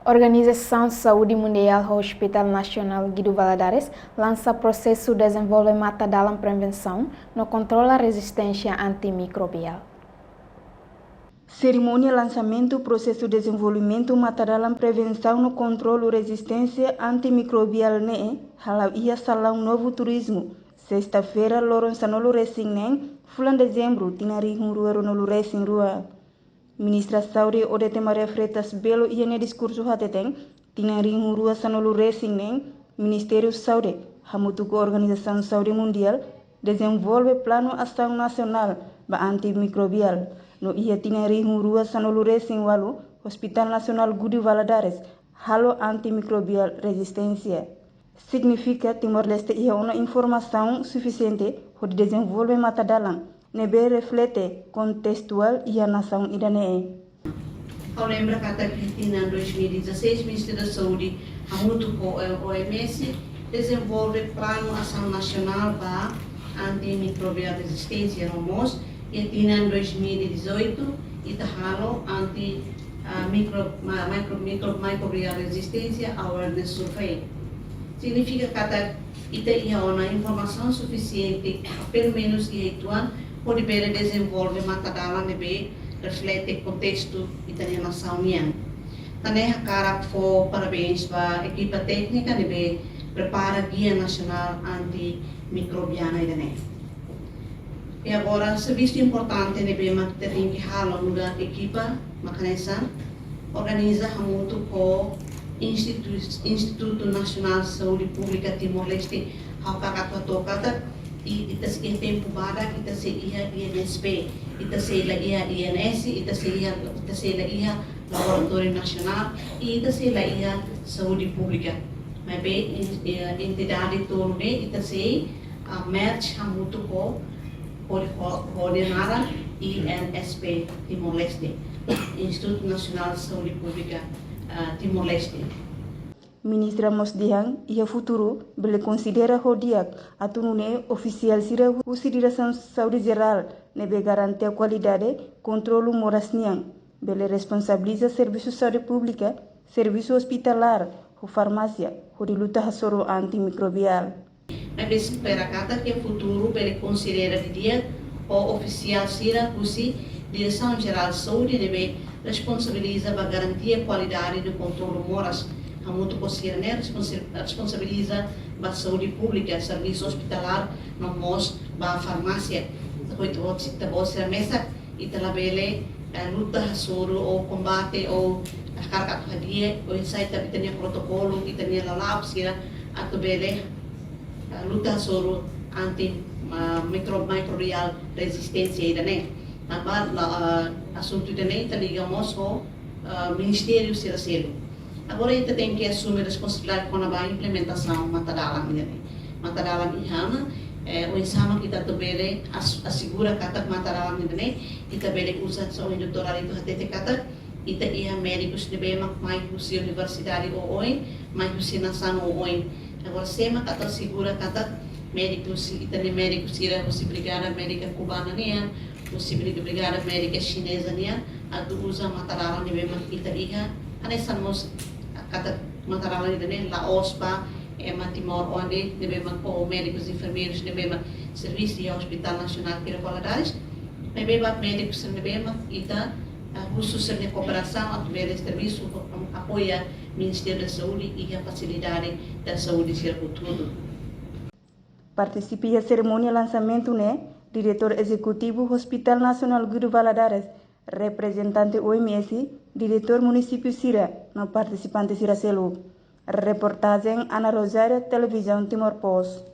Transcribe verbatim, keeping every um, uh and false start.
Organizasaun Saúde Mundiál ho Hospital Nasionál Guido Valadares lansa prosesu dezenvolve mata-dalan prevensaun no kontrola rezisténsia antimikrobiál. Serimónia lansamentu prosesu dezenvolvimentu mata-dalan prevensaun no kontrolu rezisténsia antimikrobiál ne'e hala'o iha Salaun Novu Turizmu, sesta-feira, loron sanulu-resin-neen, fulan Dezembru, tinan rihun rua ruanulu-resin-rua. Ministra Saúde Odete Maria Freitas Belo iha nia diskursu hateten, tinan rihun rua sanulu-resin-neen, Ministériu Saúde hamutuk ho Organizasaun Saúde Mundiál dezenvolve planu asaun nasionál ba antimikrobiál. No iha tinan rihun rua sanulu-resin-ualu, Hospital Nasionál Guido Valadares halo antimikrobiál rezisténsia. Signifika Timor-Leste iha ona informasaun sufisiente hodi dezenvolve mata-dalan ne'ebé reflete kontestuál iha nasaun ida-ne'e. Ha'u lembra katak iha tinan dois mil e dezasseis, Ministériu Saúde hamutuk ho, eh, O M S dezenvolve planu asaun nasionál ba antimikrobiál rezisténsia, no mós iha tinan dois mil e dezoito ita halo anti, ah, mikro, ma-, mikro, mikro, mikrobiál rezisténsia awareness survey. Signifika katak ita iha ona informasaun sufisiente, pelumenus iha uitoan, hodi bele dezenvolve mata-dalan ne'ebé reflete kontestu ita-nia nasaun nian. Tan ne'e hakarak fó parabéns ba ekipa téknika ne'ebé prepara Guia Nasionál Antimikrobiana ida-ne'e. I agora, servisu importante ne'ebé mak ita tenke halo nu'udar ekipa mak hanesan organiza hamutuk ho Institu-, Institutu Nasionál Saúde Públika Timor-Leste. Ha'u hakarak hato'o katak, i-, ita sei iha tempu badak, ita sei iha I N S P, ita sei la iha I N S, ita sei iha, ita sei la iha Laboratóriu Nasionál, i ita sei la iha Saúde Públika. Maibé, en-, eh, entidade tolu ne'e, ita sei, ah, merge hamutuk ho, ho, ho, ho nia naran I N S P Timor-Leste, Institutu Nasionál Saúde Públika, ah, Timor-Leste. Ministra mós dehan, iha futuru, bele konsidera ho di'ak atu nune'e ofisiál sira husi Diresaun Saúde Jerál ne'ebé garantia kualidade kontrolu moras nian bele responsabiliza servisu saúde públika, servisu ospitalár, ho farmásia, hodi luta hasoru antimikrobiál. Maibé espera katak iha futuru bele konsidera didi'ak ho ofisiál sira husi Diresaun Jerál Saúde ne'ebé responsabiliza ba garantia kualidade no kontrolu moras. Hamutuk ho sira-ne'e responsi-, responsabiliza ba saúde públika, servisu ospitalár, no mós ba farmásia. Ita-boot, ita-boot sira mesak, ita labele, eh, luta hasoru ou kombate ou hakarak atu hadi'a, oinsá ita, ita-nia protokolu, ita-nia lala'ok sira atu bele, eh, luta hasoru anti, ah, mikro-, mikrobiál rezisténsia ida-ne'e. Tanba la, ah, asuntu ida-ne'e ita liga mós ho, ah, ministériu sira seluk. Agora ita tenke asume responsabilidade kona-ba implementasaun mata-dalan ida-ne'e. Mata-dalan iha ona, eh, oinsá mak ita atu bele as-, asegura katak mata-dalan ida-ne'e, ita bele uza, hanesan ohin doutór Arito hatete katak, ita iha médikus ne'ebé mak mai husi universidade oioin, mai husi nasaun oioin. Agora sé mak atu asegura katak médikus, ita-nia médikus sira husi Brigada Médika Kubana nian, husi Bri-, Brigada Médika Xineza nian, atu uza mata-dalan ne'ebé mak ita iha, hanesan mós katak mata-dalan ida-ne'e la'ós ba ema timoroan de'it, ne'ebé mak ou médikus enfermeirus ne'ebé mak servisu iha Hospital Nasionál Guido Valadares, maibé ba médikus ne'ebé mak ita, ah, husu sira-nia kooperasaun atu bele servisu, apoia Ministériu da Saúde iha fasilidade da saúde sira hotu-hotu. Partisipa iha serimónia lansamentu ne'e, Diretór Ezekutivu Hospital Nasionál Guido Valadares, reprezentante O M S, diretór munisípiu sira, no partisipante sira seluk. Reportajen Ana Rosário, Televizaun Timor Post.